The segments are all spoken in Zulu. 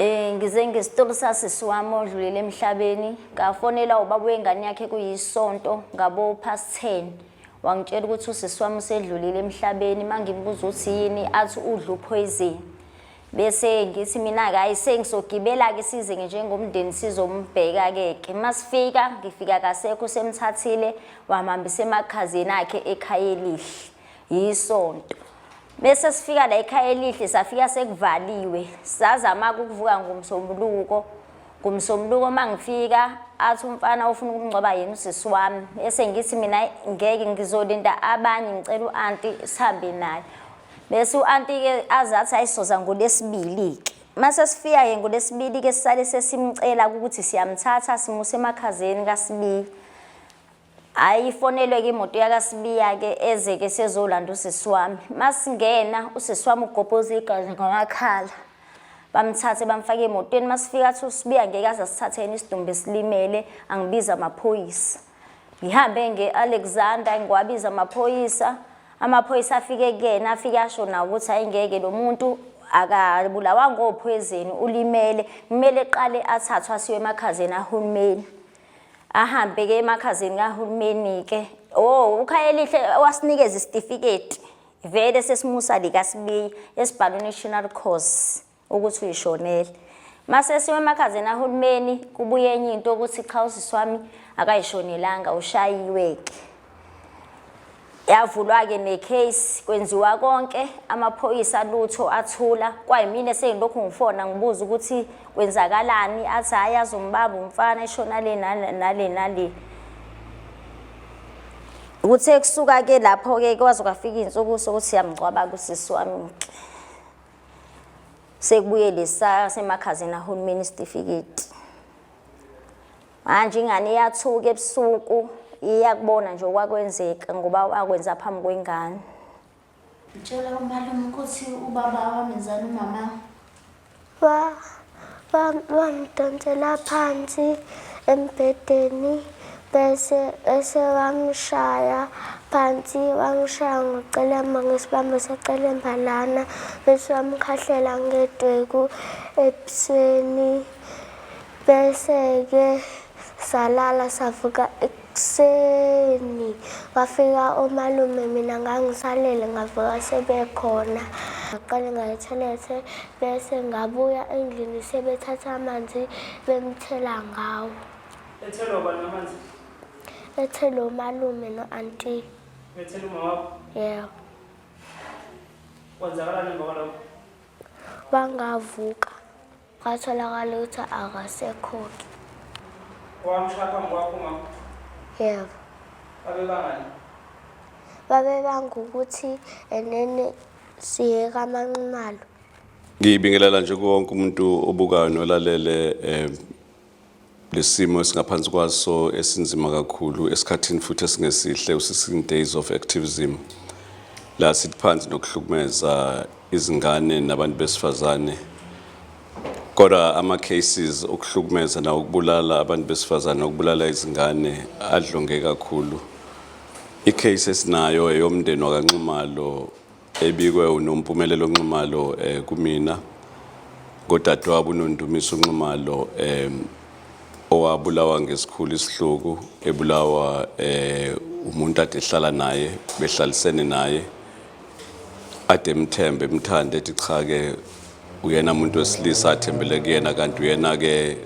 Ngize ngesitolo sasisi wami odlulele emhlabeni, ngafonelwa ubaba wengane yakhe kuyisonto ngabo past 10. Wangitshela ukuthi usisi wami usedlulile emhlabeni, mangimbuza ukuthi yini athi udla upoison. Bese ngithi mina-ke hhayi sengizogibela-ke size njengomndeni sizombheka-ke ke. Masifika ngifika kasekho usemthathile wamhambisa emakhazeni akhe ekhaya elihle. Yisonto. Bese sifika la ekhaya elihle safika sekuvaliwe. Sazama ukuvuka ngomsombuluko. Ngomsombuluko uma ngifika athi umfana ufuna ukumngcwaba yena usisi wami. Bese ngithi mina ngeke ngizolinda abanye ngicela u-anti sihambe naye. Bese u-anti-ke aze athi hayi sizoza ngolwesibili-ke. Mase sifika-ke ngolwesibili-ke sisale sesimcela ukuthi siyamthatha simuse emakhazeni kaSibiya. Hhayi ifonelwe-ke imoto yakaSibiya-ke eze-ke sezolanda usisi wami. Masingena usisi wami ugobhoza igazi ngamakhala. Bamthathe bamfake emotweni masifika athi uSibiya ngeke aze asithathe yena isidumbu esilimele angibize amaphoyisa. Ngihambe nge-Alexander ngiwabiza amaphoyisa. Amaphoyisa afike kuyena afike asho nawo ukuthi hhayi ngeke lo muntu akabulawanga ophoyizeni ulimele kumele qale athathwe asiwe emakhazeni ahulumeni. Ahambe ke emakhazeni kahulumeni ke. Oh, uKhayelihle wasinikeza isitifiketi. Vele sesimusa likaSibiya esibhalwe National Cause ukuthi uyishonele. Mase siwe emakhazeni ahulumeni kubuye enye into ukuthi cha usisi wami akayishonelanga ushayiwe ke. Yavulwa-ke ne-case kwenziwa konke amaphoyisa lutho athula kwayimina esengilokhu ngifona ngibuza ukuthi kwenzakalani athi hhayi azombamba umfana eshona le nale nale. Kuthe kusuka-ke lapho-ke kwaze kwafika iy'nsuku sokuthi siyamngcwaba-ke usisi wami-ke. Sekubuye lesa semakhazeni ahulumeni isitifiketi. Manje ingane iyathuka ebusuku iyakubona nje okwakwenzeka ngoba wakwenza phambi kwengane. Tshela umalume ukuthi ubaba wamenzani umama. Wa wamdonsela phansi embhedeni bese bese wamshaya phansi wamshaya ngocelemba ngesibambo secelemba lana bese wamkhahlela ngedweku ebusweni. Bese-ke salala savuka ekuseni kwafika omalume mina ngangisalele ngavuka sebekhona. Ngaqale ngaya ethoyilethe bese ngabuya endlini sebethatha amanzi bemthela ngawo. Ethelwa ubani amanzi? Ethelwa umalume no-anti. Bethela uma wakho? Yebo. Kwenzakalani emva kwalokho? Bangavuka. Kwatholakala ukuthi akasekho-ke. Wamshaya phambi kwakho umama? Yebo. Babebangani? Babebanga ukuthi enene siye kaManxumalo. Ngibingelela nje kuwo wonke umuntu obukayo nolalele eh lesimo esingaphansi kwaso esinzima kakhulu esikhathini futhi esingesihle u-16 days of activism la sithi phansi nokuhlukumeza izingane nabantu besifazane kodwa ama-cases okuhlukumeza nawokubulala abantu besifazane nokubulala izingane adlonge kakhulu. I-case esinayo eyomndeni wakaNxumalo ebikwe uNompumelelo Nxumalo eh, kumina ngodadewabo uNondumiso Nxumalo eh, owabulawa ngesikhulu isihluku ebulawa eh, umuntu ade ehlala naye behlalisene naye ade emthembe emthande ethi cha ke uyena umuntu wesilisa athembele kuyena kanti uyena ke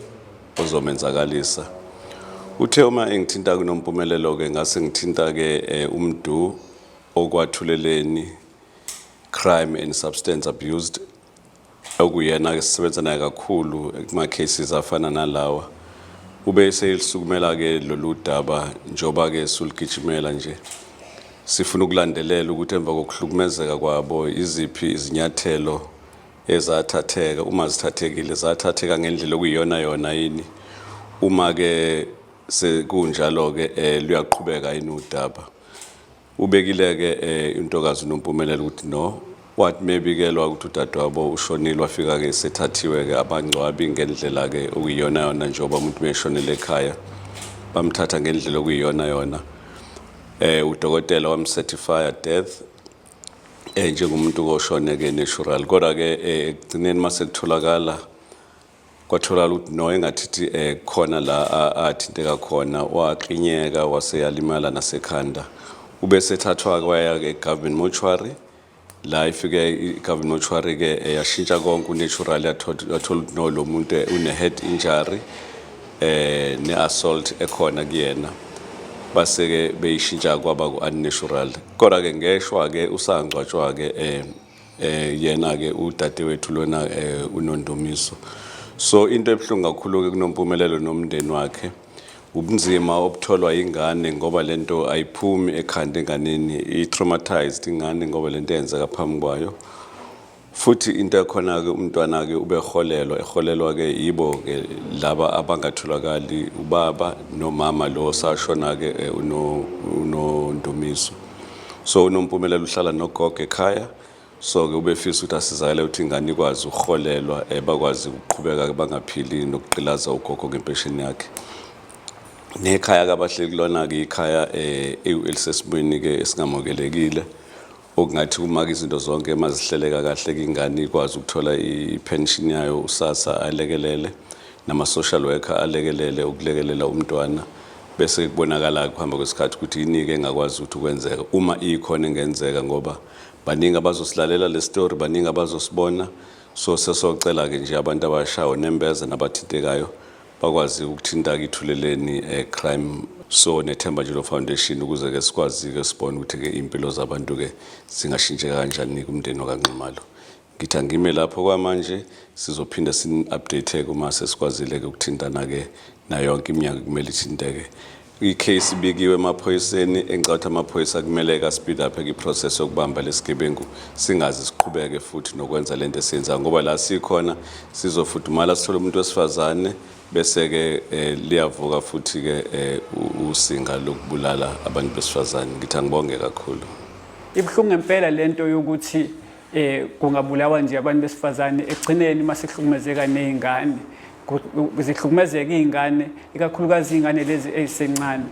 ozomenzakalisa. Uthe uma engithinta kuNompumelelo ke ngase ngithinta ke eh, uMdu okwathuleleni crime and substance abused okuyena ke sisebenza naye kakhulu kuma cases afana nalawa ube eselisukumela ke lolu daba njoba ke suligijimela nje sifuna ukulandelela ukuthi emva kokuhlukumezeka kwabo iziphi izinyathelo ezathatheka uma zithathekile zathatheka ngendlela okuyiyona yona yini uma ke sekunjalo ke eh, luyaqhubeka yini udaba Ubekile-ke eh, intokazi uNompumelelo ukuthi no wathi mebikelwa ukuthi udadewabo ushonile wafika-ke sethathiwe-ke abangcwabi ngendlela-ke okuyiyona yona njengoba umuntu meshonele ekhaya bamthatha ngendlela okuyiyona yona eh udokotela wamcertify death eh njengomuntu oshone ke natural kodwa ke eh, ekugcineni mase kutholakala Kwatholakala ukuthi no engathithi khona la athinteka khona, waklinyeka waseyalimala nasekhanda. Ubesethathwa waya e-government mortuary. La ifike i-government mortuary ke yashintsha konke u-natural, yathola ukuthi no, lo muntu une-head injury ne-assault ekhona kuyena, base-ke beyishintsha kwaba ku-unnatural. Kodwa-ke ngeshwa-ke usangcwatshwa-ke yena-ke udadewethu lona uNondumiso. So into ebuhlungu kakhulu-ke kuNompumelelo nomndeni wakhe, ubunzima obutholwa ingane, ngoba lento ayiphumi ekhanda enganeni, i-traumatized ingane ngoba lento eyenzeka phambi kwayo. Futhi into ekhona-ke, umntwana-ke ubeholelwa, eholelwa-ke yibo-ke laba abangatholakali, ubaba nomama lo osashona-ke uNondumiso. So uNompumelelo uhlala nogogo ekhaya. So-ke ubefisa ukuthi asizakale ukuthi ingane ikwazi ukuholelwa, bakwazi ukuqhubeka-ke, bangaphili nokugqilaza ugogo ngempesheni yakhe. Nekhaya-ke abahleli kulona-ke, ikhaya elisesimweni-ke esingamukelekile, okungathi uma-ke izinto zonke mazihleleka kahle-ke, ingane ikwazi ukuthola i-pension yayo, uSASSA alekelele, nama-social worker alekelele ukulekelela umntwana, bese kubonakala kuhamba kwesikhathi ukuthi yini-ke engakwazi ukuthi ukwenzeka, uma ikhona engenzeka, ngoba baningi abazosilalela le story, baningi abazosibona. So sesocela-ke nje abantu abashawo nembeza nabathintekayo bakwazi ukuthinta-ke iThuleleni Crime so neThemba Njilo Foundation, ukuze-ke sikwazi-ke sibone ukuthi-ke iy'mpilo zabantu-ke zingashintsheka kanjani kumndeni wakaNxumalo. Ngithi angime lapho kwamanje, sizophinde sini-update-ke uma sesikwazile-ke ukuthintana-ke nayo yonke iminyango kumele ithinteke. I-case ibikiwe emaphoyiseni. Engicabanga ukuthi amaphoyisa kumele ka-speed up i-process yokubamba lesigebengu, singaze siqhubeke futhi nokwenza lento esiyenzayo, ngoba la sikhona sizofudumala sithole umuntu wesifazane, bese-ke liyavuka futhi-ke usinga lokubulala abantu besifazane. Ngithi angibonge kakhulu. Ibuhlungu ngempela lento yokuthi kungabulawa nje abantu besifazane, ekugcineni masihlukumezeka nezingane, zihlukumezeka izingane, ikakhulukazi izingane lezi ezisencane.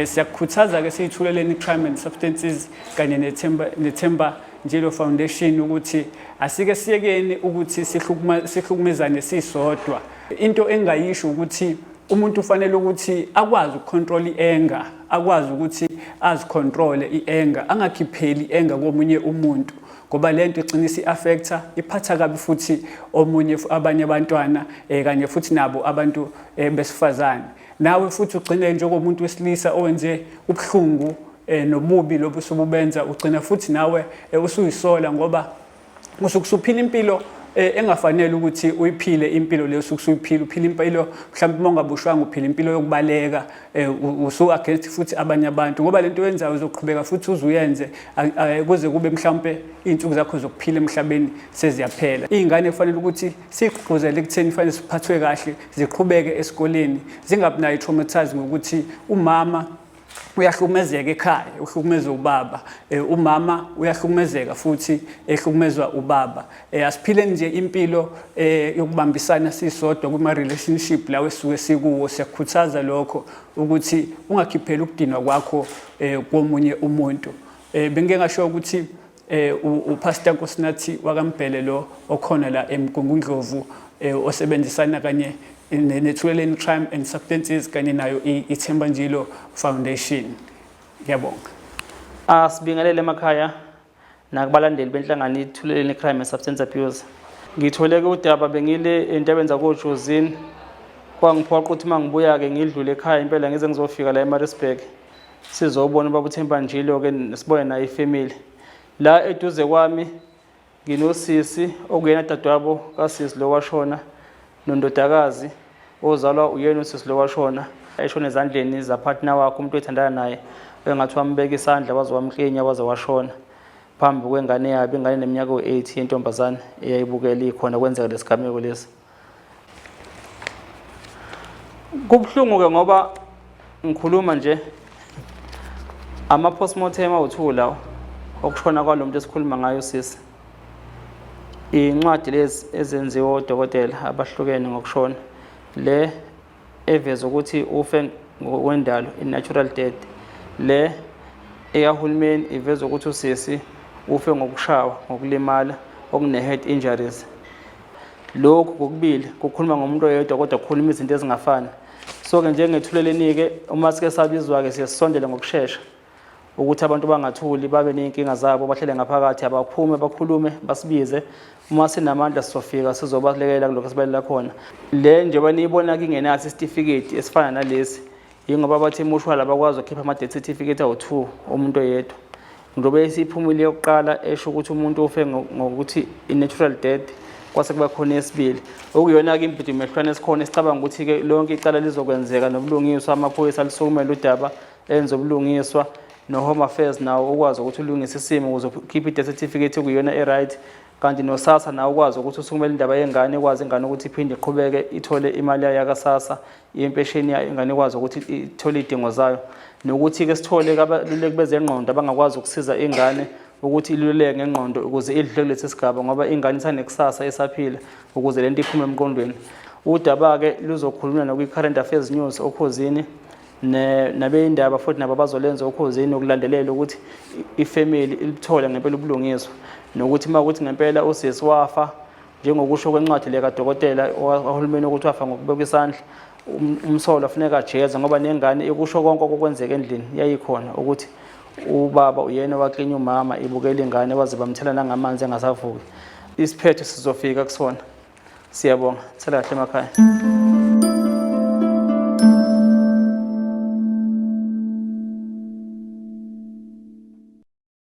Siyakukhuthaza ke siyiThuleleni Crime and Substances kanye neThemba Njilo Foundation ukuthi asike siyekeni ukuthi sihlukumezane sisodwa. Into engayisho ukuthi umuntu ufanele ukuthi akwazi ukucontrol i-anger, akwazi ukuthi azicontrole i-anger, angakhipheli i-anger komunye umuntu, ngoba lento igcina isi-affecta, iphatha kabi futhi omunye, abanye abantwana kanye futhi nabo abantu besifazane. Nawe futhi ugcine njengomuntu wesilisa owenze ubuhlungu nobubi lobu sububenza, ugcina futhi nawe usuyisola, ngoba usuke usuphila impilo engafanele ukuthi uyiphile. Impilo leyo usuke usuyiphila, uphila impilo mhlawumbe uma ungabushwanga, uphila impilo yokubaleka, usu against futhi abanye abantu, ngoba lento oyenzayo uzoqhubeka futhi uze uyenze kuze kube mhlawumbe iy'nsuku zakho zokuphila emhlabeni seziyaphela. Iy'ngane kufanele ukuthi siyigqugquzele ekutheni kufanele siphathwe kahle, ziqhubeke esikoleni, zingabi nayo i-traumatize ngokuthi umama uyahlukumezeka ekhaya, uhlukumezwa ubaba, umama uyahlukumezeka futhi ehlukumezwa ubaba. Asiphileni nje impilo yokubambisana sisodwa kuma relationship lawo esisuke sikuwo. Siyakukhuthaza lokho ukuthi ungakhipheli ukudinwa kwakho komunye umuntu. Bengike ngasho ukuthi uPastor Nkosinathi wakaMbhele lo okhona la eMgungundlovu, osebenzisana kanye neThuleleni Crime and Substances kanye nayo iThemba Njilo Foundation. Ngiyabonga. Asibingelele emakhaya nakubalandeli benhlangano iThuleleni Crime and Substance Abuse. Ngithole-ke udaba, bengile entabeni zakoJozini, kwangiphoqa ukuthi uma ngibuya-ke ngidlule ekhaya impela, ngize ngizofika la eMaritzburg, sizobona ubaba uThemba Njilo-ke, sibone naye ifamily. La eduze kwami nginosisi okuyena dadewabo kasisi lo washona, nondodakazi ozalwa uyena usisi lo washona, eshona ezandleni zapartner wakhe, umuntu oyithandana naye, engathi wambeka isandla waze wamklinya waze washona phambi kwengane yabo, ingane neminyaka ewu-8 yentombazane eyayibukela ikhona kwenzeka lesigameko lesi. Kubuhlungu-ke ngoba ngikhuluma nje ama-postmortem awu-2 lawo okushona kwalo muntu esikhuluma ngayo sisi. Iy'ncwadi lezi ezenziwe odokotela abahlukene ngokushona, le eveza ukuthi ufe ngokwendalo, i-natural death, le eyahulumeni iveza ukuthi usisi ufe ngokushawa, ngokulimala okune-head injuries. Lokhu kokubili kukhuluma ngomuntu oyedwa kodwa kukhuluma izinto ezingafani. So-ke njengethuleleni-ke uma sike sabizwa-ke siye sisondele ngokushesha ukuthi abantu bangathuli babe ney'nkinga zabo bahlele ngaphakathi abaphume bakhulume basibize uma sinamandla sizofika sizobalekelela kulokhu esibalela khona le njengoba niyibona kingenaso isitifiketi esifana nalesi yingoba bathi emushwala bakwazi ukukhipha ama-death certificate awu-two omuntu oyedwa njengoba isiphumile yokuqala esho ukuthi umuntu ufe ngokuthi i-natural death kwase kuba khona esibili okuyona-ke imbidimehlwane esikhona esicabanga ukuthi-ke lonke icala lizokwenzeka nobulungiswa amaphoyisa alisukumele udaba enze ubulungiswa no-home affairs nawo ukwazi ukuthi ulungise isimo ukuze ukhiphe i-death certificate okuyiyona e-right kanti nosasa nawo ukwazi ukuthi usukumele indaba yengane ikwazi ingane ukuthi iphinde iqhubeke ithole imali yayo yakasasa yempesheni yayo ingane ikwazi ukuthi ithole iy'dingo zayo nokuthi-ke sithole abaluleki bezengqondo abangakwazi ukusiza ingane ukuthi iluleke ngengqondo ukuze idlule kulesi sigaba ngoba ingane isanekusasa esaphila ukuze lento iphume emqondweni udaba-ke luzokhulunywa nakwi-current affairs news okhozini nabeyindaba futhi nabo bazolenza okhozini ukulandelela ukuthi ifamily ilithole ngempela ubulungiswa nokuthi uma ukuthi ngempela usisi wafa njengokusho kwencwadi le kadokotela wahulumeni ukuthi wafa ngokubekwa isandla um, umsolwa funeka ajeze ngoba nengane ikusho konke okwenzeka endlini yayikhona ukuthi ubaba uyena owaklinya umama ibukela ingane waze bamthela nangamanzi engasavuki isiphetho sizofika kusona siyabonga thela kahle emakhaya.